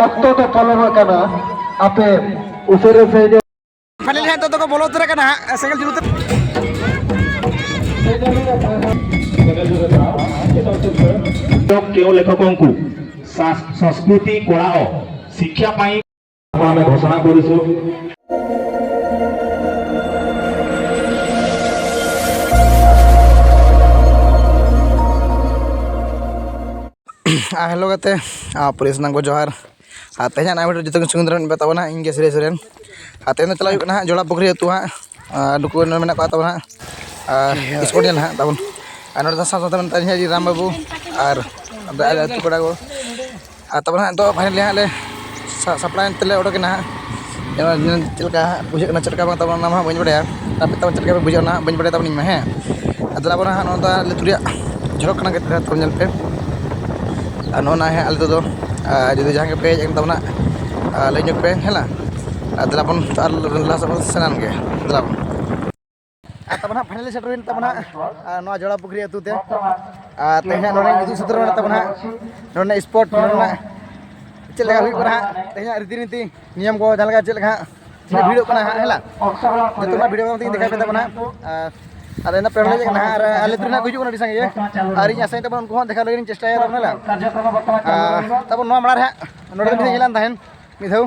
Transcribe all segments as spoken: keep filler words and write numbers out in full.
ᱚᱠᱛᱚ ᱫᱚ ᱯᱚᱞᱚᱢ ᱟᱠᱟᱱᱟ, ᱟᱯᱮ ᱩᱥᱟᱹᱨᱟ ᱥᱮ ᱯᱷᱟᱭᱱᱟᱞᱤ ᱦᱟᱸᱜ ᱱᱤᱛᱚᱜ ᱫᱚᱠᱚ ᱵᱚᱞᱚ ᱩᱛᱟᱹᱨ ᱟᱠᱟᱱᱟ ᱦᱟᱸᱜ ᱥᱮᱸᱜᱮᱞ ᱡᱩᱞᱩᱜ ᱛᱮ᱾ କେଉଁ ଲେଖକଙ୍କୁ ସା- ସଂସ୍କୃତି କଳା ଓ ଶିକ୍ଷା ପାଇଁ ଆମେ ଘୋଷଣା କରୁଛୁ। ᱟᱨ ᱦᱮᱞᱳ ᱜᱟᱛᱮ, ᱟᱨ ᱯᱩᱨᱟᱹ ᱥᱟᱱᱟᱢ ᱠᱚ ᱡᱚᱦᱟᱨ᱾ ᱟᱨ ᱛᱮᱦᱮᱧᱟᱜ ᱱᱟᱭ ᱵᱷᱤᱰᱤᱭᱳ ᱡᱚᱛᱚ ᱠᱚ ᱥᱩᱵᱤᱫᱷᱟ ᱨᱮ ᱢᱮᱱᱟᱜ ᱛᱟᱵᱚᱱᱟ, ᱤᱧ ᱜᱮ ᱥᱩᱨᱮᱥ ᱥᱚᱨᱮᱱ᱾ ᱟᱨ ᱛᱮᱦᱮᱧ ᱫᱚ ᱪᱟᱞᱟᱣ ᱦᱩᱭᱩᱜ ᱠᱟᱱᱟ ᱦᱟᱸᱜ ᱡᱚᱲᱟ ᱯᱩᱠᱷᱨᱤ ᱟᱹᱛᱩ ᱦᱟᱸᱜ᱾ ᱟᱨ ᱱᱩᱠᱩ ᱱᱚᱰᱮ ᱢᱮᱱᱟᱜ ᱠᱚᱣᱟ ᱛᱟᱵᱚᱱᱟ ᱦᱟᱸᱜ, ᱟᱨ ᱥᱯᱳᱨᱴ ᱧᱮᱞ ᱦᱟᱸᱜ ᱛᱟᱵᱚᱱ᱾ ᱟᱨ ᱱᱚᱰᱮ ᱫᱚ ᱥᱟᱶ ᱥᱟᱶᱛᱮ ᱢᱮᱱᱟᱜ ᱛᱟᱹᱞᱤᱧᱟ ᱟᱹᱞᱤᱧ ᱨᱟᱢ ᱵᱟᱹᱵᱩ ᱟᱨ ᱟᱞᱮ ᱟᱹᱛᱩ ᱠᱚᱲᱟ ᱠᱚ᱾ ᱟᱨ ᱛᱟᱵᱚᱱ ᱦᱟᱸᱜ ᱫᱚ ᱯᱷᱟᱭᱱᱟᱞᱤ ᱦᱟᱸᱜ ᱞᱮ ᱥᱟ- ᱥᱟᱯᱲᱟᱣ ᱮᱱ ᱛᱮᱞᱮ ᱚᱰᱚᱠ ᱮᱱᱟ ᱦᱟᱸᱜ᱾ ᱡᱮᱢᱚᱱ ᱪᱮᱫ ᱞᱮᱠᱟ ᱦᱟᱸᱜ ᱵᱩᱡᱷᱟᱹᱜ ᱠᱟᱱᱟ, ᱪᱮᱫ ᱞᱮᱠᱟ ᱵᱟᱝ ᱛᱟᱵᱚᱱ, ᱚᱱᱟ ᱢᱟ ᱦᱟᱸᱜ ᱵᱟᱹᱧ ᱵᱟᱲᱟᱭᱟ᱾ ᱟᱯᱮ ᱛᱟᱵᱚᱱ ᱪᱮᱫ ᱞᱮᱠᱟ ᱯᱮ ᱵᱩᱡᱷᱟᱹᱣ ᱚᱱᱟ ᱦᱟᱸᱜ ᱵᱟᱹᱧ ᱵᱟᱲᱟᱭᱟ ᱛᱟᱵᱚᱱ ᱤᱧ ᱢᱟ, ᱦᱮᱸ᱾ ᱟᱨ ᱫᱮᱞᱟ ᱵᱚᱱ ᱦᱟᱸᱜ ᱱᱚᱣᱟ ᱫᱚ ᱟᱞᱮ ᱟᱹᱛᱩ ᱨᱮᱭᱟᱜ ᱡᱷᱚᱨᱚᱜ ᱠᱟᱱᱟ ᱜᱟᱛᱮ ᱛᱟᱵᱚᱱ ᱧᱮᱞ ᱯᱮ᱾ ᱟᱨ ᱱᱚᱜᱼᱚ ᱱᱟ ᱦᱟᱸᱜ ᱟᱞᱮ ᱟᱹᱛᱩ ᱫᱚ, ᱟᱨ ᱡᱩᱫᱤ ᱡᱟᱦᱟᱸᱭ ᱜᱮᱯᱮ ᱦᱮᱡ ᱟᱠᱟᱱ ᱛᱟᱵᱚᱱᱟ, ᱟᱨ ᱞᱟᱹᱭ ᱧᱚᱜ ᱯᱮ, ᱦᱮᱸ ᱞᱟ? ᱟᱨ ᱫᱮᱞᱟ ᱵᱚᱱ ᱟᱨ ᱞᱟᱦᱟ ᱥᱮᱫ ᱵᱚᱱ ᱥᱮᱱ ᱞᱮᱱ ᱜᱮ, ᱫᱮᱞᱟ ᱵᱚᱱ᱾ ᱟᱨ ᱛᱟᱵᱚᱱ ᱦᱟᱸᱜ ᱯᱷᱟᱭᱱᱟᱞᱤ ᱥᱮᱴᱮᱨ ᱦᱩᱭᱮᱱ ᱛᱟᱵᱚᱱᱟ ᱦᱟᱸᱜ, ᱟᱨ ᱱᱚᱣᱟ ᱡᱚᱲᱟ ᱯᱩᱠᱷᱨᱤ ᱟᱹᱛᱩ ᱛᱮ᱾ ᱟᱨ ᱛᱮᱦᱮᱧ ᱦᱟᱸᱜ ᱱᱚᱰᱮ ᱩᱫᱩᱜ ᱥᱚᱫᱚᱨ ᱢᱮᱱᱟᱜ ᱛᱟᱵᱚᱱᱟ ᱦᱟᱸᱜ, ᱱᱚᱰᱮᱱᱟᱜ ᱥᱯᱚᱴ, ᱱᱚᱰᱮᱱᱟᱜ ᱪᱮᱫ ᱞᱮᱠᱟ ᱦᱩᱭᱩᱜ ᱠᱟᱱᱟ ᱦᱟᱸᱜ, ᱛᱮᱦᱮᱧᱟᱜ ᱨᱤᱛᱤ ᱱᱤᱛᱤ ᱱᱤᱭᱚᱢ ᱠᱚ ᱡᱟᱦᱟᱸ ᱞᱮᱠᱟ ᱪᱮᱫ ᱞᱮᱠᱟ ᱦᱟᱸᱜ ᱛᱤᱱᱟᱹᱜ ᱵᱷᱤᱲᱚᱜ ᱠᱟᱱᱟ ᱦᱟᱸᱜ, ᱦᱮᱸ ᱞᱟ? ᱡᱚᱛᱚ ᱚᱱᱟ ᱵᱷᱤᱰᱤᱭᱳ ᱠᱚ ᱛᱮᱜᱮᱧ ᱫᱮᱠᱷᱟᱣ ᱯᱮ ᱛᱟᱵᱚᱱᱟ ᱦᱟᱸᱜ᱾ ᱟᱨ ᱟᱫᱚ ᱤᱧ ᱫᱚ ᱯᱮᱲᱟ ᱞᱟᱹᱭ ᱠᱟᱱᱟ ᱦᱟᱸᱜ, ᱟᱨ ᱟᱞᱮ ᱟᱹᱛᱩ ᱨᱮᱱᱟᱜ ᱠᱚ ᱦᱤᱡᱩᱜ ᱠᱟᱱᱟ ᱟᱹᱰᱤ ᱥᱟᱸᱜᱮ ᱜᱮ᱾ ᱟᱨ ᱤᱧ ᱟᱥᱟᱭ ᱛᱟᱵᱚᱱ ᱩᱱᱠᱩ ᱦᱚᱸ ᱫᱮᱠᱷᱟᱣ ᱞᱟᱹᱜᱤᱫ ᱤᱧ ᱪᱮᱥᱴᱟᱭᱟ ᱛᱟᱵᱚᱱᱟ, ᱦᱮᱸ ᱞᱟ? ᱟᱨ ᱛᱟᱵᱚᱱ ᱱᱚᱣᱟ ᱢᱟᱲᱟᱝ ᱨᱮ ᱦᱟᱸᱜ ᱱᱚᱰᱮ ᱫᱚ ᱢᱤᱫ ᱫᱷᱟᱣ ᱤᱧ ᱦᱮᱡ ᱞᱮᱱ ᱛᱟᱦᱮᱸᱫ, ᱢᱤᱫ ᱫᱷᱟᱣ,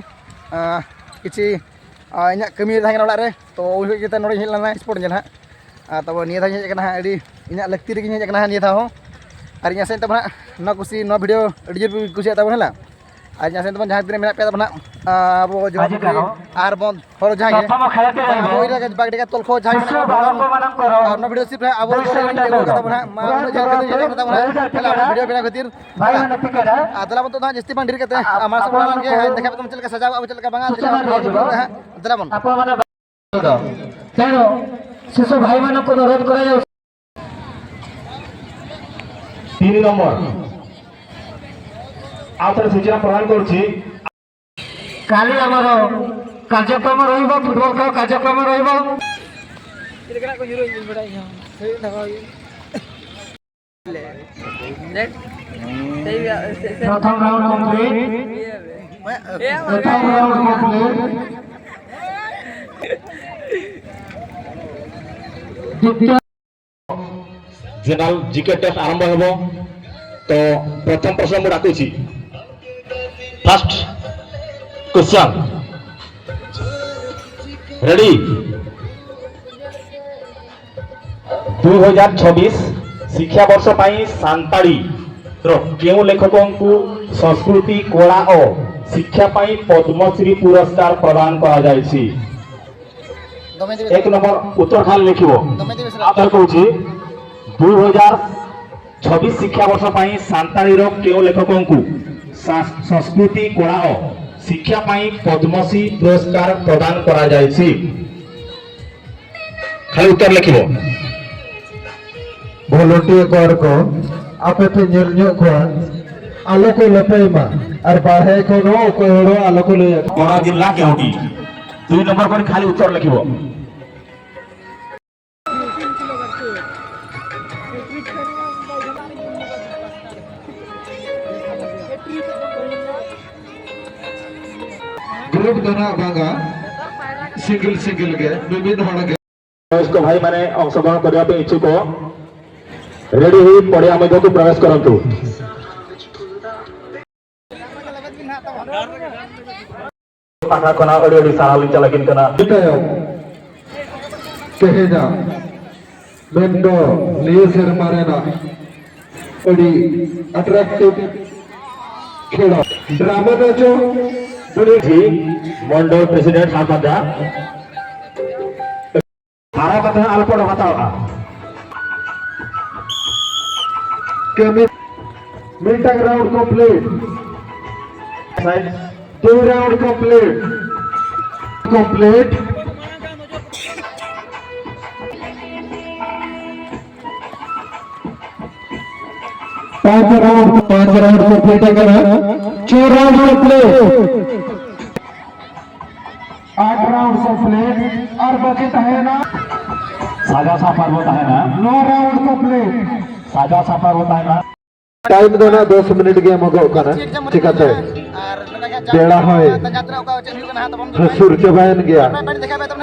ᱟᱨ ᱠᱤᱪᱷᱤ, ᱟᱨ ᱤᱧᱟᱹᱜ ᱠᱟᱹᱢᱤ ᱨᱮ ᱛᱟᱦᱮᱸ ᱠᱟᱱᱟ ᱚᱲᱟᱜ ᱨᱮ, ᱛᱚ ᱩᱱ ᱡᱚᱠᱷᱚᱡ ᱜᱮ ᱱᱚᱰᱮᱧ ᱦᱮᱡ ᱞᱮᱱᱟ ᱥᱯᱳᱨᱴ ᱧᱮᱞ ᱦᱟᱸᱜ᱾ ᱟᱨ ᱛᱟᱵᱚᱱ ᱱᱤᱭᱟᱹ ᱫᱷᱟᱣ ᱤᱧ ᱦᱮᱡ ᱟᱠᱟᱱᱟ ᱦᱟᱸᱜ, ᱟᱹᱰᱤ ᱤᱧᱟᱹᱜ ᱞᱟᱹᱠᱛᱤ ᱨᱮᱜᱮᱧ ᱦᱮᱡ ᱟᱠᱟᱱᱟ ᱦᱟᱸᱜ ᱱᱤᱭᱟᱹ ᱫᱷᱟᱣ ᱦᱚᱸ᱾ ᱟᱨ ᱤᱧ ᱟᱥᱟᱭ ᱛᱟᱵᱚᱱ ᱦᱟᱸᱜ ᱱᱚᱣᱟ ᱠᱩᱥᱤ, ᱱᱚᱣᱟ ᱵᱷᱤᱰᱤᱭᱳ ᱟᱹᱰᱤ ᱡᱳᱨ ᱯᱮ ᱠᱩᱥᱤᱭᱟᱜ ᱛᱟᱵᱚᱱ ᱦᱮᱸ ᱞᱟ᱾ ᱟᱨ ᱤᱧ ᱟᱥᱟᱭ ᱛᱟᱵᱚᱱ ᱡᱟᱦᱟᱸ ᱛᱤᱱᱟᱹᱜ ᱢᱮᱱᱟᱜ ᱯᱮᱭᱟ ᱛᱟᱵᱚᱱ ᱦᱟᱸᱜ, ᱟᱵᱚ ᱡᱚᱲᱟ ᱯᱩᱠᱷᱨᱤ ᱟᱨ ᱵᱚᱱ ᱦᱚᱲ ᱡᱟᱦᱟᱸᱭ ᱜᱮ, ᱟᱵᱚ ᱮᱨᱤᱭᱟ ᱵᱟᱜᱰᱤᱦᱟ ᱛᱚᱞ ᱠᱷᱚ ᱡᱟᱦᱟᱸᱭ ᱢᱮᱱᱟᱜ ᱵᱚᱱ, ᱟᱨ ᱱᱚᱣᱟ ᱵᱷᱤᱰᱤᱭᱳ ᱥᱤᱯ ᱨᱮ ᱟᱵᱚ ᱠᱚ ᱛᱟᱵᱚᱱ ᱦᱟᱸᱜ, ᱢᱟ ᱩᱱᱟᱹᱜ ᱡᱷᱟᱹᱞ ᱠᱷᱚᱱ ᱦᱮᱡ ᱟᱠᱟᱱᱟ ᱛᱟᱵᱚᱱ ᱦᱟᱸᱜ, ᱦᱮᱸ ᱞᱟ, ᱱᱚᱣᱟ ᱵᱷᱤᱰᱤᱭᱳ ᱵᱮᱱᱟᱣ ᱠᱷᱟᱹᱛᱤᱨ᱾ ᱟᱨ ᱫᱮᱞᱟ ᱵᱚᱱ ᱛᱚ ᱦᱟᱸᱜ ᱡᱟᱹᱥᱛᱤ ᱵᱟᱝ ᱰᱷᱮᱨ ᱠᱟᱛᱮ, ᱟᱨ ᱢᱟᱲᱟᱝ ᱥᱮᱫ ᱵᱚᱱ ᱞᱟᱦᱟ ᱞᱮᱱ ᱜᱮ, ᱦᱟᱸᱜ ᱫᱮᱠᱷᱟᱣ ᱯᱮ ᱛᱟᱵᱚᱱ ᱪᱮᱫ ᱞᱮᱠᱟ ᱥᱟᱡᱟᱣ ᱟᱵᱚ, ᱪᱮᱫ ᱞᱮᱠᱟ ᱵᱟᱝᱟ, ᱫᱮᱞᱟ ᱵᱚᱱ ᱛᱚ ᱦᱟᱸᱜ, ᱫᱮᱞᱟ ᱵᱚᱱ᱾ ତେଣୁ ଶିଶୁ ଭାଇମାନଙ୍କୁ ଅନୁରୋଧ କରାଯାଉଛି। ତିନି ନମ୍ବର। ଆଉ ଥରେ ସୂଚନା ପ୍ରଦାନ କରୁଛି। କାଲି ଆମର କାର୍ଯ୍ୟକ୍ରମ ରହିବ, ଫୁଟବଲ ଖେଳ କାର୍ଯ୍ୟକ୍ରମ ରହିବ। ᱪᱮᱫ ᱞᱮᱠᱟᱱᱟᱜ ᱠᱚ ᱧᱩᱨᱩᱜᱼᱟ, ᱤᱧ ᱵᱟᱲᱟᱭ ᱜᱮᱭᱟ᱾ ᱥᱮ ᱫᱷᱟᱣᱟ ᱦᱩᱭᱩᱜᱼᱟ᱾ ᱥᱮ, ᱥᱮ, ᱥᱮ, ᱯᱨᱚᱛᱷᱚᱢ ରାଉଣ୍ଡ କମ୍ପ୍ଲିଟ୍। ଇଏ ଏବେ। ᱮᱴᱟᱜ ᱨᱟᱣᱩᱱᱰ ᱠᱚᱢᱯᱞᱤᱴ᱾ ᱡᱮᱱᱟᱨᱟᱞ ᱡᱤᱠᱮ ଟେଷ୍ଟ ଆରମ୍ଭ ହେବ। ତ ପ୍ରଥମ ପ୍ରଶ୍ନ ମୁଁ ଡାକୁଛି, ଫାଷ୍ଟ କ୍ୱେଶ୍ଚନ। ରେଡି? ଦୁଇ ହଜାର ଛବିଶ ଶିକ୍ଷାବର୍ଷ ପାଇଁ ସାନ୍ତାଳୀର କେଉଁ ଲେଖକଙ୍କୁ ସଂସ୍କୃତି, କଳା ଓ ଶିକ୍ଷା ପାଇଁ ପଦ୍ମଶ୍ରୀ ପୁରସ୍କାର ପ୍ରଦାନ କରାଯାଇଛି? ଦମେନ୍ଦ୍ର ଏକ ନମ୍ବର ଉତ୍ତର ଖାଲି ଲେଖିବ। ଦମେନ୍ଦ୍ର ମିଶ୍ର। ଆଉ ଥରେ କହୁଛି, ଦୁଇ ହଜାର ଛବିଶ ଶିକ୍ଷାବର୍ଷ ପାଇଁ ସାନ୍ତାଳୀର କେଉଁ ଲେଖକଙ୍କୁ ସା- ସଂସ୍କୃତି, କଳା ଓ ଶିକ୍ଷା ପାଇଁ ପଦ୍ମଶ୍ରୀ ପୁରସ୍କାର ପ୍ରଦାନ କରାଯାଇଛି? ଖାଲି ଉତ୍ତର ଲେଖିବ। ଭଲଣ୍ଟିୟର ᱠᱚ ᱟᱨ ᱠᱚ ᱟᱯᱮ ᱯᱮ ᱧᱮᱞ ᱧᱚᱜ ᱠᱚᱣᱟ, ᱟᱞᱚ ᱠᱚ ᱞᱟᱹᱯᱟᱹᱭ ᱢᱟ ᱟᱨ ᱵᱟᱦᱨᱮ ᱠᱷᱚᱱ ᱦᱚᱸ ᱚᱠᱚᱭ ᱦᱚᱲ ᱦᱚᱸ ᱟᱞᱚ ᱠᱚ ᱞᱟᱹᱭ ᱟᱠᱚ᱾ ᱵᱚᱲ ᱡᱤᱞᱟ କେଉଁଠି? ଦୁଇ ନମ୍ବର କରି ଖାଲି ଉତ୍ତର ଲେଖିବ। ᱜᱨᱩᱯ ᱫᱚ ᱱᱟᱜ ᱵᱟᱝᱟ, ᱥᱤᱝᱜᱮᱞ ᱥᱤᱝᱜᱮᱞ ᱜᱮ, ᱢᱤᱢᱤᱫ ᱦᱚᱲ ᱜᱮ᱾ ବୟସ୍କ ଭାଇମାନେ ଅଂଶଗ୍ରହଣ କରିବା ପାଇଁ ଇଚ୍ଛୁକ, ରେଡି ହୋଇ ପଡ଼ିଆ ମଧ୍ୟକୁ ପ୍ରବେଶ କରନ୍ତୁ। ᱯᱟᱦᱴᱟ ᱠᱷᱚᱱᱟᱜ ᱟᱹᱰᱤ ᱟᱹᱰᱤ ᱥᱟᱨᱦᱟᱣ ᱞᱤᱧ ᱪᱟᱞ ᱟᱹᱠᱤᱱ ᱠᱟᱱᱟ᱾ ᱛᱟᱭᱚᱢ ᱛᱮᱦᱮᱧᱟᱜ ᱢᱮᱱᱫᱚ ᱱᱤᱭᱟᱹ ᱥᱮᱨᱢᱟ ᱨᱮᱱᱟᱜ ᱟᱹᱰᱤ ᱟᱴᱨᱟᱠᱴᱤᱵᱷ ᱠᱷᱮᱞᱳᱰ ᱰᱨᱟᱢᱟ ᱱᱟᱪᱚ ᱡᱤ ᱢᱚᱱᱰᱚᱞ ᱯᱨᱮᱥᱤᱰᱮᱱᱴ ᱦᱟᱛᱟᱫᱟ᱾ ᱦᱟᱨᱟ ᱠᱟᱛᱮ ᱦᱚᱸ ᱟᱞᱚᱯᱮ ᱚᱰᱚᱠ ᱦᱟᱛᱟᱲᱚᱜᱼᱟ᱾ ᱠᱟᱹᱢᱤ ᱢᱤᱫᱴᱟᱝ ᱨᱟᱣᱩᱱᱰ ᱠᱚᱢᱯᱞᱤᱴ᱾ ᱫᱩᱭ ᱨᱟᱣᱩᱱᱰ ᱠᱚᱢᱯᱞᱤᱴ᱾ ᱠᱚᱢᱯᱞᱤᱴ᱾ ᱯᱟᱸᱪ ᱨᱟᱣᱩᱱᱰ, ᱯᱟᱸᱪ ᱨᱟᱣᱩᱱᱰ ᱠᱚᱢᱯᱞᱤᱴ ᱟᱠᱟᱱᱟ᱾ ᱪᱷᱚ ᱨᱟᱣᱩᱱᱰ ᱠᱚᱢᱯᱞᱤᱴ᱾ ᱟᱴ ᱨᱟᱣᱩᱱᱰ ᱠᱚᱢᱯᱞᱤᱴ ᱟᱨ ᱵᱟᱹᱠᱤ ᱛᱟᱦᱮᱸᱱᱟ᱾ ᱥᱟᱡᱟᱣ ᱥᱟᱯᱷᱟ ᱵᱚ ᱛᱟᱦᱮᱸᱱᱟ᱾ ᱱᱚ ᱨᱟᱣᱩᱱᱰ ᱠᱚᱢᱯᱞᱤᱴ᱾ ᱥᱟᱡᱟᱣ ᱥᱟᱯᱷᱟ ᱵᱚ ᱛᱟᱦᱮᱸᱱᱟ᱾ ᱴᱟᱭᱤᱢ ᱫᱚ ᱱᱟᱜ ᱫᱚᱥ ᱢᱤᱱᱤᱴ ᱜᱮ ᱮᱢᱚᱜᱚᱜ ᱠᱟᱱᱟ᱾ ᱪᱤᱠᱟᱹᱛᱮ? ᱟᱨ ᱱᱚᱰᱮ ᱜᱮ ᱵᱮᱲᱟ ᱦᱚᱸᱭ ᱦᱟᱹᱥᱩᱨ ᱪᱟᱵᱟᱭᱮᱱ ᱜᱮᱭᱟ᱾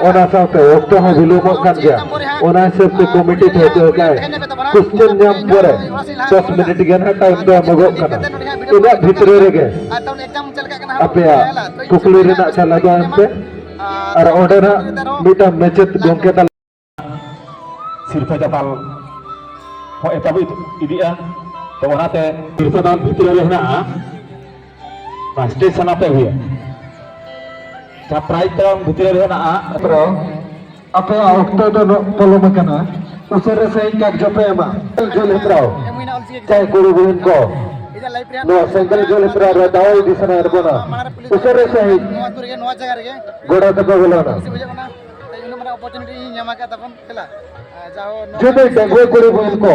ᱚᱱᱟ ᱥᱟᱶᱛᱮ ᱚᱠᱛᱚ ᱦᱚᱸ ᱵᱤᱞᱚᱢᱚᱜ ᱠᱟᱱ ᱜᱮᱭᱟ᱾ ᱚᱱᱟ ᱦᱤᱥᱟᱹᱵ ᱛᱮ ᱠᱚᱢᱤᱴᱤ ᱴᱷᱮᱱ ᱴᱷᱟᱹᱣᱠᱟᱹ ᱠᱟᱜᱼᱟᱭ, ᱠᱩᱥᱪᱮᱱ ᱧᱟᱢ ᱯᱚᱨᱮ ᱫᱚᱥ ᱢᱤᱱᱤᱴ ᱜᱮ ᱱᱟᱦᱟᱜ ᱴᱟᱭᱤᱢ ᱫᱚ ᱮᱢᱚᱜᱚᱜ ᱠᱟᱱᱟ᱾ ᱤᱱᱟᱹᱜ ᱵᱷᱤᱛᱨᱤ ᱨᱮᱜᱮ ᱟᱯᱮᱭᱟᱜ ᱠᱩᱠᱞᱤ ᱨᱮᱱᱟᱜ ᱛᱮᱞᱟ ᱫᱚ ᱮᱢ ᱯᱮ᱾ ᱟᱨ ᱚᱸᱰᱮ ᱱᱟᱜ ᱢᱤᱫᱴᱟᱝ ᱢᱟᱪᱮᱫ ᱜᱚᱢᱠᱮ ᱛᱟᱞᱮ ᱥᱤᱨᱯᱷᱟᱹ ᱪᱟᱛᱟᱞ ᱦᱚᱸ ᱮᱛᱚᱦᱚᱵ ᱤᱫᱤᱜᱼᱟ᱾ ᱛᱚ, ᱚᱱᱟᱛᱮ ᱥᱤᱨᱯᱷᱟᱹ ᱫᱟᱱ ᱵᱷᱤᱛᱨᱤ ᱨᱮ ᱦᱮᱱᱟᱜᱼᱟ, ᱚᱱᱟ ᱥᱴᱮᱡ ᱥᱟᱱᱟᱛᱮ ᱦᱩᱭᱩᱜᱼᱟ᱾ ᱡᱟᱦᱟᱸ ᱯᱨᱟᱭᱤᱡᱽ ᱛᱟᱲᱟᱢ ᱵᱷᱤᱛᱨᱤ ᱨᱮ ᱦᱮᱱᱟᱜᱼᱟ᱾ ᱟᱯᱮᱭᱟᱜ ᱚᱠᱛᱚ ᱫᱚ ᱱᱚ-, ᱯᱚᱞᱚᱢ ᱟᱠᱟᱱᱟ᱾ ᱩᱥᱟᱹᱨᱟ ᱥᱟᱺᱦᱤᱡ ᱠᱟᱨᱡᱚ ᱯᱮ ᱮᱢᱟ᱾ ᱡᱚᱞ ᱦᱮᱯᱨᱟᱣ, ᱪᱟᱭ ᱠᱩᱲᱤ ᱵᱩᱦᱤᱱ ᱠᱚ, ᱱᱚᱣᱟ ᱥᱮᱸᱜᱮᱞ ᱡᱚᱞ ᱦᱮᱯᱨᱟᱣ ᱨᱮ ᱫᱟᱣ ᱤᱫᱤ ᱥᱟᱱᱟᱭᱮᱫ ᱵᱚᱱᱟ᱾ ᱩᱥᱟᱹᱨᱟ ᱥᱟᱺᱦᱤᱡ ᱜᱚᱲᱟ ᱛᱮᱯᱮ ᱵᱚᱞᱚᱱᱟ᱾ ᱡᱩᱫᱤ ᱰᱟᱺᱜᱩᱣᱟᱹ ᱠᱩᱲᱤ ᱵᱩᱦᱤᱱ ᱠᱚ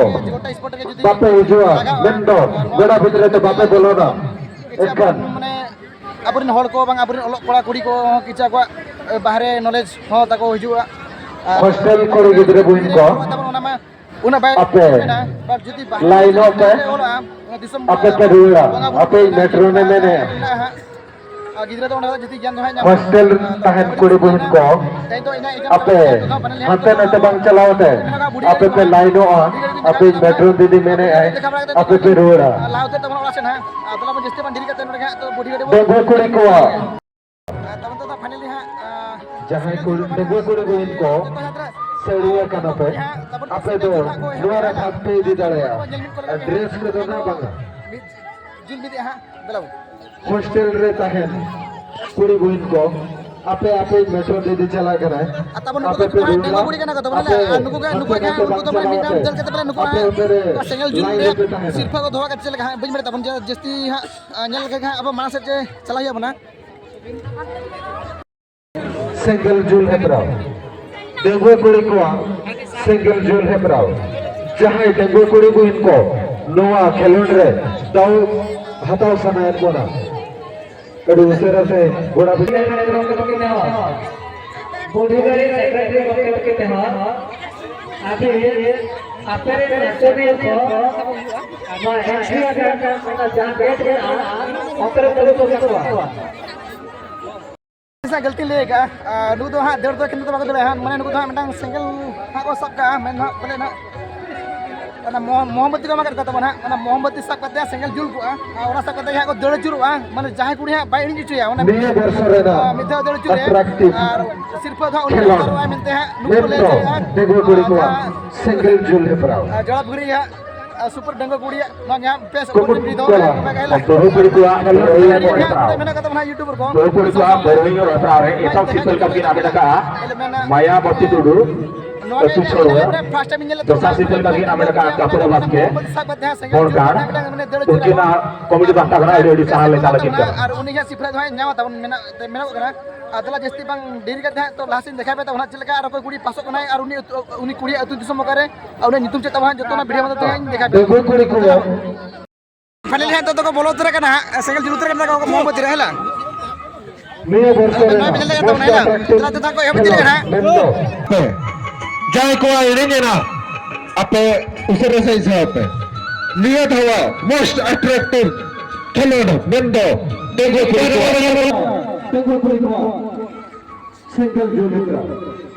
ᱵᱟᱯᱮ ᱦᱤᱡᱩᱜᱼᱟ, ᱢᱮᱱᱫᱚ ᱜᱚᱲᱟ ᱵᱷᱤᱛᱨᱤ ᱛᱮ ᱵᱟᱯᱮ ᱵᱚᱞᱚᱱᱟ, ᱮᱱᱠᱷᱟᱱ ᱟᱵᱚᱨᱮᱱ ᱦᱚᱲ ᱠᱚ ᱵᱟᱝ, ᱟᱵᱚᱨᱮᱱ ᱚᱞᱚᱜ ᱠᱚᱲᱟ ᱠᱩᱲᱤ ᱠᱚ ᱦᱚᱸ ᱠᱤᱪᱷᱩ ᱟᱠᱚᱣᱟᱜ, ᱮ, ᱵᱟᱦᱨᱮ ᱱᱚᱞᱮᱡᱽ ᱦᱚᱸ ᱛᱟᱠᱚ ᱦᱤᱡᱩᱜᱼᱟ᱾ ᱟᱨ ᱦᱳᱥᱴᱮᱞ ᱠᱚᱨᱮ ᱜᱤᱫᱽᱨᱟᱹ ᱵᱩᱦᱤᱱ ᱠᱚ ᱛᱟᱵᱚᱱ, ᱚᱱᱟ ᱢᱟ, ᱩᱱᱟᱹᱜ ᱵᱟᱭ ᱟᱯᱮ ᱢᱮᱱᱟ, but ᱡᱩᱫᱤ ᱵᱟᱦᱨᱮ ᱞᱟᱭᱤᱱᱚᱜ ᱯᱮ, ᱚᱞᱚᱜᱼᱟ, ᱚᱱᱟ ᱫᱤᱥᱚᱢ ᱟᱯᱮ ᱯᱮ ᱨᱩᱣᱟᱹᱲᱟ, ᱵᱚᱸᱜᱟ ᱵᱩᱨᱩ ᱟᱯᱮ ᱠᱚᱨᱮᱱᱟᱜ ᱢᱮᱴᱨᱚᱱ ᱮ ᱢᱮᱱᱮᱫᱼᱟ᱾ ᱢᱮᱱᱟᱜᱼᱟ ᱦᱟᱸᱜ᱾ ᱟᱨ ᱜᱤᱫᱽᱨᱟᱹ ᱫᱚ ᱚᱸᱰᱮ ᱠᱷᱚᱱᱟᱜ ᱡᱩᱫᱤ ᱜᱮᱭᱟᱱ ᱫᱚ ᱦᱟᱸᱜ ᱧᱟᱢᱟ᱾ ᱦᱳᱥᱴᱮᱞ ᱟᱨ ᱛᱟᱦᱮᱱ ᱛᱟᱯᱚᱨᱮ ᱠᱩᱲᱤ ᱵᱩᱦᱤᱱ ᱠᱚ, ᱛᱮᱦᱮᱧ ᱫᱚ ᱤᱧᱟᱹᱜ exam ᱟᱯᱮ ᱫᱚ ᱦᱟᱸᱜ ᱵᱟᱹᱱᱩᱜ ᱞᱮᱭᱟ᱾ ᱦᱟᱱᱛᱮ ᱱᱟᱛᱮ ᱵᱟᱝ ᱪᱟᱞᱟᱣ ᱛᱮ ᱢᱮᱱᱟᱜᱼᱟ ᱵᱩᱰᱷᱤ ᱟᱯᱮ ᱜᱟᱹᱰᱤ ᱯᱮ ᱠᱚ᱾ ᱞᱟᱭᱤᱱᱚᱜᱼᱟ, ᱵᱩᱰᱷᱤ ᱜᱟᱹᱰᱤ ᱠᱚ ᱟᱯᱮ ᱢᱮᱱᱟᱜᱼᱟ᱾ ᱢᱮᱴᱨᱚᱱ ᱫᱤᱫᱤ ᱢᱮᱱᱮᱫᱼᱟᱭ ᱞᱮᱠᱷᱟ ᱵᱟᱲᱟ ᱠᱟᱛᱮ ᱟᱯᱮ ᱯᱮ ᱨᱩᱣᱟᱹᱲᱟ᱾ ᱟᱨ ᱞᱟᱦᱟ ᱩᱛᱟᱹᱨ ᱛᱟᱵᱚᱱ ᱚᱲᱟᱜ ᱥᱮᱱ ᱦᱟᱸᱜ᱾ ᱟᱨ ᱛᱟᱦᱚᱞᱮ ᱟᱵᱚ ᱡᱟᱹᱥᱛᱤ ᱵᱟᱝ ᱰᱮᱨᱤ ᱠᱟᱛᱮ ᱱᱚᱰᱮ ᱜᱮ ᱦᱟᱸᱜ ᱛᱚ ᱵᱩᱰᱷᱤ ᱜᱟᱹᱰᱤ ᱵᱚᱱ ᱰᱟᱺᱜᱩᱣᱟᱹ ᱠᱩᱲᱤ ᱠᱚᱣᱟᱜ ᱟᱨ ᱛᱟᱵᱚᱱ ᱫᱚ finally ᱦᱟᱸᱜ, ᱟᱸ, ᱡᱟᱦᱟᱸᱭ ᱠᱩᱲᱤ, ᱰᱟᱺᱜᱩᱣᱟᱹ ᱠᱩᱲᱤ ᱵᱩᱦᱤᱱ ᱠᱚ ᱡᱚᱛᱚ ᱦᱟᱸᱜ ᱥᱟᱹᱲᱤᱭᱟᱹ ᱠᱟᱱᱟ ᱯᱮ, ᱦᱟᱸᱜ ᱛᱟᱵᱚᱱ ᱟᱯᱮ ᱫᱚ ᱥᱮᱸᱜᱮᱞ ᱡᱩᱞ ᱦᱟᱸᱜ ᱠᱚ ᱱᱚᱣᱟ ᱨᱮ ᱮᱦᱚᱵᱟ᱾ ᱵᱷᱟᱜᱽ ᱯᱮ ᱤᱫᱤ ᱫᱟᱲᱮᱭᱟᱜᱼᱟ᱾ ᱧᱮᱞ ᱢᱤᱫ ᱠᱚ ᱞᱟᱜᱟᱜ ᱟᱨ ᱜᱮᱭᱟ᱾ Dress ᱠᱚᱫᱚ ᱱᱟᱜ ᱵᱟᱝᱟ᱾ ᱢᱤᱫ ᱡᱩᱞ ᱢᱤᱫ ᱦᱟᱸᱜ, ᱫᱮᱞᱟ ᱵᱚᱱ᱾ ᱦᱳᱥᱴᱮᱞ ᱨᱮ ᱛᱟᱦᱮᱱ ᱠᱩᱲᱤ ᱵᱩᱦᱤᱱ ᱠᱚ, ᱟᱯᱮ ᱟᱯᱮ ᱢᱮᱴᱨᱚ ᱫᱤᱫᱤ ᱪᱟᱞᱟᱜ ᱠᱟᱱᱟᱭ, ᱟᱨ ᱛᱟᱵᱚᱱ ᱱᱩᱠᱩ ᱟᱯᱮ ᱫᱚ ᱯᱮ ᱰᱟᱺᱜᱩᱣᱟᱹ ᱨᱩᱣᱟᱹᱲᱟ, ᱠᱩᱲᱤ ᱠᱟᱱᱟ ᱠᱚ ᱛᱟᱵᱚᱱ, ᱟᱯᱮ ᱟᱨ ᱱᱩᱠᱩ ᱜᱮ, ᱦᱟᱱᱛᱮ ᱱᱩᱠᱩᱣᱟᱜ ᱜᱮ ᱦᱟᱸᱜ, ᱱᱟᱛᱮ ᱱᱩᱠᱩ ᱵᱟᱝ ᱫᱚ ᱢᱟᱱᱮ ᱪᱟᱞᱟᱣ ᱢᱤᱫ ᱫᱷᱟᱣ ᱠᱟᱛᱮ, ᱫᱟᱹᱲ ᱠᱟᱛᱮ ᱵᱚᱞᱮ ᱱᱩᱠᱩ ᱟᱯᱮ ᱦᱟᱸᱜ ᱚᱱᱛᱮ ᱨᱮ ᱥᱮᱸᱜᱮᱞ ᱡᱩᱞ ᱞᱟᱭᱤᱱ ᱨᱮ ᱨᱮᱯᱮ ᱛᱟᱦᱮᱱᱟ᱾ ᱥᱤᱨᱯᱷᱟᱹ ᱠᱚ ᱫᱚᱦᱚ ᱠᱟᱜ ᱪᱮᱫ ᱞᱮᱠᱟ ᱦᱟᱸᱜ ᱵᱟᱹᱧ ᱵᱟᱲᱟᱭ ᱛᱟᱵᱚᱱ, ᱡᱮ ᱡᱟᱹᱥᱛᱤ ᱦᱟᱸᱜ, ᱟᱸ, ᱧᱮᱞ ᱞᱮᱠᱷᱟᱱ ᱦᱟᱸᱜ ᱟᱵᱚ ᱢᱟᱲᱟᱝ ᱥᱮᱫ ᱡᱮ ᱪᱟᱞᱟᱜ ᱦᱩᱭᱩᱜ ᱟᱵᱚᱱᱟ᱾ ᱥᱮᱸᱜᱮᱞ ᱡᱩᱞ ᱦᱮᱯᱨᱟᱣ, ᱰᱟᱺᱜᱩᱣᱟᱹ ᱠᱩᱲᱤ ᱠᱚᱣᱟᱜ ᱥᱮᱸᱜᱮᱞ ᱡᱩᱞ ᱦᱮᱯᱨᱟᱣ᱾ ᱡᱟᱦᱟᱸᱭ ᱰᱟᱺᱜᱩᱣᱟᱹ ᱠᱩᱲᱤ ᱵᱩᱦᱤᱱ ᱠᱚ ᱱᱚᱣᱟ ᱠᱷᱮᱞᱳᱰ ᱨᱮ ᱫᱟᱣ ᱦᱟᱛᱟᱣ ᱥᱟᱱᱟᱭᱮᱫ ᱵᱚᱱᱟ, ᱟᱹᱰᱤ ᱩᱥᱟᱹᱨᱟ ᱥᱮ ᱜᱚᱲᱟ ᱵᱩᱰᱷᱤ ᱜᱟᱹᱰᱤ ᱥᱮᱠᱨᱮᱴᱟᱨᱤ ᱜᱚᱢᱠᱮ ᱛᱟᱹᱠᱤᱱ ᱱᱮᱦᱚᱨ, ᱟᱯᱮ, ᱟᱯᱮ ᱨᱮᱱ ᱱᱟᱪᱚᱱᱤᱭᱟᱹ ᱠᱚ ᱱᱚᱣᱟ ᱮᱱᱴᱨᱤ ᱟᱠᱟᱱ ᱚᱱᱟ ᱡᱟᱦᱟᱸ ᱜᱮᱴ ᱢᱮᱱᱟᱜᱼᱟ, ᱚᱱᱛᱮ ᱨᱮ ᱛᱟᱹᱨᱩᱵ ᱠᱚ ᱢᱮᱱᱟᱜ ᱠᱚᱣᱟ᱾ ᱜᱟᱹᱞᱛᱤ ᱞᱟᱹᱭ ᱟᱠᱟᱫᱼᱟ᱾ ᱟᱨ ᱱᱩᱠᱩ ᱫᱚ ᱦᱟᱸᱜ ᱫᱟᱹᱲ ᱫᱚ ᱠᱤᱱᱛᱩ ᱫᱚ ᱵᱟᱠᱚ ᱫᱟᱹᱲᱟ ᱦᱟᱸᱜ, ᱢᱟᱱᱮ ᱱᱩᱠᱩ ᱫᱚ ᱦᱟᱸᱜ ᱢᱤᱫᱴᱟᱝ ᱥᱮᱸᱜᱮᱞ ᱦᱟᱸᱜ ᱠᱚ ᱥᱟᱵ ᱠᱟᱜᱼᱟ, ᱢᱮᱱ ᱫᱚ ᱦᱟᱸᱜ ᱯᱟᱞᱮ ᱦᱟᱸᱜ ᱚᱱᱟ ᱢᱚᱦᱚ-, ᱢᱚᱦᱚᱢᱵᱚᱛᱤ ᱠᱚ ᱮᱢᱟ ᱠᱟᱫ ᱠᱚᱣᱟ ᱛᱟᱵᱚᱱ ᱦᱟᱸᱜ, ᱚᱱᱟ ᱢᱚᱦᱚᱢᱵᱚᱛᱤ ᱥᱟᱵ ᱠᱟᱛᱮ ᱦᱟᱸᱜ ᱥᱮᱸᱜᱮᱞ ᱡᱩᱞ ᱠᱚᱜᱼᱟ ᱟᱨ ᱚᱱᱟ ᱥᱟᱵ ᱠᱟᱛᱮ ᱦᱟᱸᱜ ᱠᱚ ᱫᱟᱹᱲ ᱟᱹᱪᱩᱨᱚᱜᱼᱟ, ᱢᱟᱱᱮ ᱡᱟᱦᱟᱸᱭ ᱠᱩᱲᱤ ᱦᱟᱸᱜ ᱵᱟᱭ ᱤᱬᱤᱡ ᱦᱚᱪᱚᱭᱟ, ᱚᱱᱟ ᱱᱤᱭᱟᱹ ᱵᱚᱨᱥᱚ ᱨᱮᱱᱟᱜ ᱢᱤᱫ ᱫᱷᱟᱣ ᱫᱟᱹᱲ ᱟᱹᱪᱩᱨ ᱨᱮ ᱟᱨ ᱥᱤᱨᱯᱟᱹ ᱫᱚ ᱦᱟᱸᱜ ᱩᱱᱤ ᱠᱷᱮᱞᱳᱰ ᱦᱟᱛᱟᱣ ᱨᱩᱣᱟᱹᱲᱟᱭ ᱢᱮᱱᱛᱮ ᱦᱟᱸᱜ ᱱᱩᱠᱩ ᱠᱚ ᱞᱟᱹᱭ ᱢᱮᱱᱫᱚ ᱦᱚᱪᱚᱭᱮᱫᱼᱟ᱾ ᱰᱟᱺᱜᱩᱣᱟᱹ ᱠᱩᱲᱤ ᱟᱨ ᱠᱚᱣᱟᱜ ᱡᱟᱦᱟᱸ ᱥᱮᱸᱜᱮᱞ ᱡᱩᱞ ᱦᱮᱯᱨᱟᱣ᱾ ᱟᱨ ᱡᱚᱲᱟ ᱵᱷᱩᱜᱽᱲᱤ ᱦᱟᱸᱜ ᱟᱨ ᱥᱩᱯᱟᱨ ᱰᱟᱺᱜᱩᱣᱟᱹ ᱠᱩᱲᱤᱭᱟᱜ ᱱᱚᱣᱟ ᱜᱮ ᱦᱟᱸᱜ ᱵᱮᱥ ᱠᱩᱢᱩᱴ ᱚᱯᱚᱨᱪᱩᱱᱤᱴᱤ ᱫᱚ ᱠᱚᱲᱟ, ᱱᱚᱝᱠᱟ ᱜᱮ ᱦᱮᱞᱟ᱾ ᱵᱟᱹᱦᱩ ᱠᱩᱲᱤ ᱠᱚᱣᱟᱜ ᱟᱨ ᱵᱟᱹᱦᱩ ᱱᱚᱰᱮ ᱜᱮ ᱦᱟᱸᱜ ᱦᱮᱯᱨᱟᱣ᱾ ᱛᱤᱱᱟᱹᱜ ᱢᱮᱱᱟᱜ ᱠᱚ ᱛᱟᱵᱚᱱᱟ ᱦᱟᱸᱜ ᱭᱩᱴᱩᱵᱟᱨ ᱠᱚ, ᱵᱟᱹᱦᱩ ᱠᱩᱲᱤ ᱠᱚᱣᱟᱜ ᱵᱟᱹᱦᱩ ᱦᱮᱯᱨᱟᱣ ᱨᱮ ᱮᱴᱟᱜ ᱥᱤᱨᱯᱟᱹ ᱞᱮᱠᱟ ᱠᱤᱱ ᱦᱟᱢᱮᱴ ᱟᱠᱟᱫᱼᱟ ᱢᱟᱭᱟ ᱵᱟᱹᱛᱤ ᱴᱩᱰᱩ, ᱱᱚᱣᱟ ᱟᱹᱛᱩ ᱜᱮ ᱪᱷᱟᱹᱲᱣᱟᱹ᱾ ᱯᱷᱟᱥᱴ ᱴᱟᱭᱤᱢ ᱤᱧ ᱧᱮᱞᱮᱫ ᱫᱚᱥᱟᱨ ᱛᱟᱵᱚᱱᱟ᱾ ᱥᱤᱨᱯᱟᱹ ᱞᱮᱠᱟ ᱠᱤᱱ ᱦᱟᱢᱮᱴ ᱟᱠᱟᱫᱼᱟ ᱠᱟᱯᱩᱨᱟ ᱵᱟᱥᱠᱮ, ᱥᱟᱵ ᱠᱟᱛᱮ ᱦᱟᱸᱜ ᱥᱮᱸᱜᱮᱞ ᱵᱚᱲᱠᱟᱲ᱾ ᱡᱩᱞ ᱢᱤᱫᱴᱟᱝ ᱢᱟᱱᱮ ᱫᱟᱹᱲ ᱟᱹᱪᱩᱨᱚᱜᱼᱟ᱾ ᱩᱱᱠᱤᱱᱟᱜ ᱠᱚᱢᱮᱰᱤ ᱯᱟᱦᱴᱟ ᱠᱷᱚᱱᱟᱜ ᱟᱹᱰᱤ ᱟᱹᱰᱤ ᱥᱟᱨᱦᱟᱣ ᱞᱮ ᱪᱟᱞ ᱟᱹᱠᱤᱱ ᱠᱟᱱᱟ᱾ ᱟᱨ ᱩᱱᱤ ᱜᱮ ᱦᱟᱸᱜ ᱥᱤᱨᱯᱟᱹ ᱫᱚ ᱦᱟᱸᱜ ᱧᱟᱢᱟ ᱛᱟᱵᱚᱱ ᱢᱮᱱᱟᱜ, ᱢᱮᱱᱚᱜ ᱠᱟᱱᱟ᱾ ᱟᱨ ᱛᱟᱦᱚᱞᱮ ᱡᱟᱹᱥᱛᱤ ᱵᱟᱝ ᱰᱮᱨᱤ ᱠᱟᱛᱮ ᱦᱟᱸᱜ ᱛᱚ ᱞᱟᱦᱟ ᱥᱮᱫ ᱤᱧ ᱫᱮᱠᱷᱟᱣ ᱯᱮ ᱛᱟᱵᱚᱱ ᱦᱟᱸᱜ ᱪᱮᱫ ᱞᱮᱠᱟ ᱟᱨ ᱚᱠᱚᱭ ᱠᱩᱲᱤ ᱯᱟᱥᱚᱜ ᱠᱟᱱᱟᱭ ᱟᱨ ᱩᱱᱤ ᱟᱹᱛᱩ, ᱩᱱᱤ ᱠᱩᱲᱤᱭᱟᱜ ᱟᱹᱛᱩ ᱫᱤᱥᱚᱢ ᱚᱠᱟᱨᱮ ᱟᱨ ᱩᱱᱤᱭᱟᱜ ᱧᱩᱛᱩᱢ ᱪᱮᱫ ᱛᱟᱵᱚᱱ ᱦᱟᱸᱜ ᱡᱚᱛᱚ ᱚᱱᱟ ᱵᱷᱤᱰᱤᱭᱳ ᱢᱟᱫᱽᱫᱷᱚᱢ ᱛᱮ ᱦᱟᱸᱜ ᱤᱧ ᱫᱮᱠᱷᱟᱣ ᱯᱮ ᱰᱟᱺᱜᱩᱣᱟᱹ ᱛᱟᱵᱚᱱᱟ᱾ ᱠᱩᱲᱤ ᱠᱚ᱾ ᱯᱷᱟᱭᱱᱟᱞᱤ ᱦᱟᱸᱜ ᱱᱤᱛᱚᱜ ᱫᱚᱠᱚ ᱵᱚᱞᱚ ᱩᱛᱟᱹᱨ ᱟᱠᱟᱱᱟ ᱦᱟᱸᱜ, ᱥᱮᱸᱜᱮᱞ ᱡᱩᱞ ᱩᱛᱟᱹᱨ ᱟᱠᱟᱱᱟ ᱠᱚ ᱢᱚᱦᱚᱢᱵᱚᱛᱤ ᱨᱮ, ᱦᱮᱸ ᱞᱟ? ᱱᱤᱭᱟᱹ ᱵᱚᱨᱥᱚ ᱟᱫᱚ ᱱᱚᱣᱟ ᱨᱮᱱᱟᱜ ᱵᱤᱱ ᱧᱮᱞ ᱫᱟᱲᱮᱭᱟᱜ ᱠᱟᱱ ᱛᱟᱵᱚᱱᱟ, ᱦᱮᱸ ᱞᱟ? ᱢᱚᱧᱪᱚ ᱛᱟᱞᱟ ᱛᱮ ᱫᱟᱜ ᱠᱚ ᱮᱦᱚᱵ ᱤᱫᱤ ᱞᱮᱱᱟ ᱦᱟᱸᱜ᱾ ᱢᱮᱱᱫᱚ ᱡᱟᱦᱟᱸᱭ ᱠᱚᱣᱟᱜ ᱮᱱᱮᱡ ᱮᱱᱟ, ᱟᱯᱮ ᱩᱥᱟᱹᱨᱟ ᱥᱟᱺᱦᱤᱡ ᱥᱮᱬᱟᱭ ᱯᱮ᱾ ᱱᱤᱭᱟᱹ ᱫᱷᱟᱣ most attractive ᱠᱷᱮᱞᱳᱰ ᱢᱮᱱᱫᱚ ᱰᱟᱺᱜᱩᱣᱟᱹ ᱠᱩᱲᱤ ᱠᱚᱣᱟᱜ᱾ ᱰᱟᱺᱜᱩᱣᱟᱹ ᱠᱩᱲᱤ ᱠᱚᱣᱟᱜ ᱥᱮᱸᱜᱮᱞ ᱡᱩᱞ ᱦᱮᱯᱨᱟᱣ᱾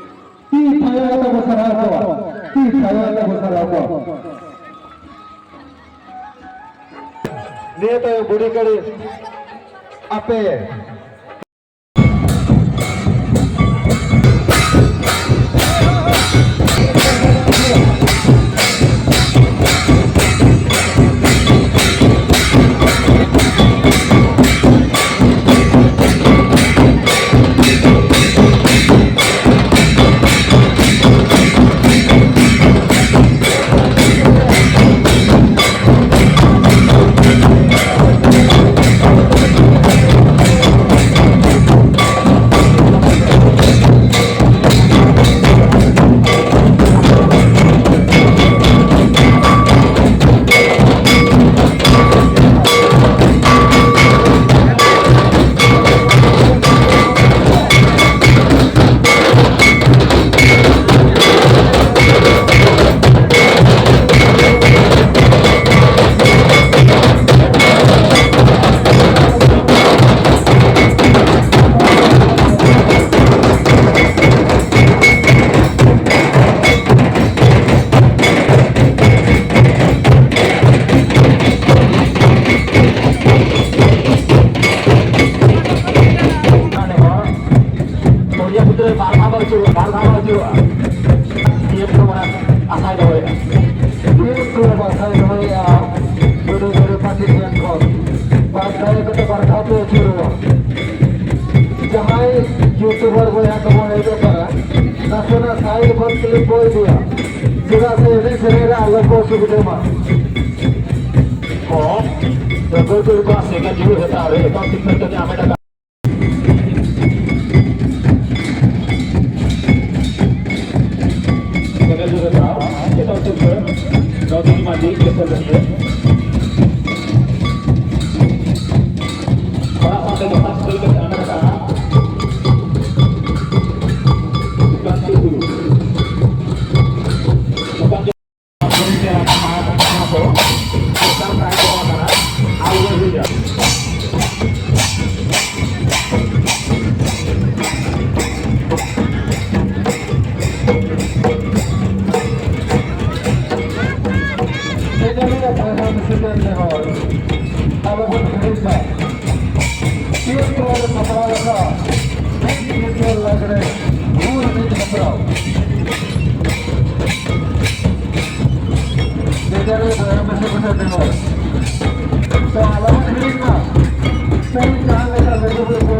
ᱛᱤ ᱛᱷᱟᱭᱚ ᱠᱟᱛᱮ ᱵᱚ ᱥᱟᱨᱦᱟᱣ ᱠᱚᱣᱟ, ᱛᱤ ᱛᱷᱟᱭᱚ ᱠᱟᱛᱮ ᱵᱚ ᱥᱟᱨᱦᱟᱣ ᱠᱚᱣᱟ᱾ ᱱᱤᱭᱟᱹ ᱛᱟᱭᱚᱢ ᱵᱩᱰᱷᱤ ᱠᱟᱹᱲᱤ ᱟᱯᱮ ᱵᱚᱭ ᱜᱮᱭᱟ, ᱪᱮᱫᱟᱜ ᱥᱮ ᱮᱱᱮᱡ ᱥᱮᱨᱮᱧ ᱨᱮ ᱟᱞᱚ ᱠᱚ ᱚᱥᱩᱵᱤᱫᱷᱟ ᱢᱟ᱾ ᱠᱚ ᱡᱚᱛᱚ ᱠᱚ ᱥᱮᱸᱜᱮᱞ ᱡᱩᱞᱩᱜ ᱦᱟᱛᱟᱣ ᱨᱮ ᱮᱴᱟᱜ ᱴᱤᱢ ᱠᱷᱚᱱ ᱫᱚ ᱧᱟᱢ ᱮᱫᱟ᱾ ᱥᱮᱸᱜᱮᱞ ᱡᱩᱞᱩᱜ ᱦᱟᱛᱟᱣ ᱮᱴᱟᱜ ᱴᱤᱢ ᱠᱷᱚᱱ ᱱᱚᱫᱤᱱ ᱢᱟᱹᱡᱷᱤ ᱠᱮᱥᱚᱨ ᱜᱟᱹᱰᱤᱭᱟᱹ᱾ ᱚᱲᱟᱜ ᱥᱟᱶᱛᱮ ᱡᱚᱯᱲᱟᱣ ᱥᱟᱹᱜᱟᱹᱭ ᱠᱟᱛᱮ ᱟᱱᱟᱴ ᱟᱠᱟᱱᱟ ᱥᱩᱠᱟᱱᱛᱤ ᱴᱩᱰᱩ᱾ ᱥᱩᱠᱟᱱᱛᱤ ᱴᱩᱰᱩ ᱛᱮ ᱨᱟᱠᱟᱵ ᱟᱠᱟᱱᱟ ᱠᱚ᱾ ᱥᱚᱨᱠᱟᱨ ᱥᱟᱭ ᱠᱚ ᱟᱠᱟᱱᱟ᱾ ᱟᱞᱜᱚ ᱦᱩᱭ ᱮᱱᱟ᱾ ᱥᱮᱸᱜᱮᱞ ᱨᱮ ᱛᱟᱦᱮᱱ ᱥᱮᱸᱜᱮᱞ ᱨᱮᱦᱚᱸ ᱟᱞᱚᱵᱚᱱ ᱦᱤᱲᱤᱧ ᱢᱟ᱾ ᱪᱮᱫ ᱠᱚ ᱥᱟᱯᱲᱟᱣ ᱟᱠᱟᱫ ᱢᱤᱫ ᱧᱤᱫᱟᱹ ᱞᱟᱜᱽᱲᱮ ᱜᱩᱨ ᱢᱤᱫ ᱦᱮᱯᱨᱟᱣ᱾ ᱥᱮᱸᱜᱮᱞ ᱨᱮ ᱛᱟᱦᱮᱱ ᱥᱮᱸᱜᱮᱞ ᱨᱮᱦᱚᱸ᱾ ᱛᱚ ᱟᱞᱚᱵᱚᱱ ᱦᱤᱲᱤᱧ ᱢᱟ᱾ ᱛᱮᱦᱮᱧ ᱡᱟᱦᱟᱸ ᱞᱮᱠᱟ ᱞᱩᱜᱩᱵᱩᱨᱩ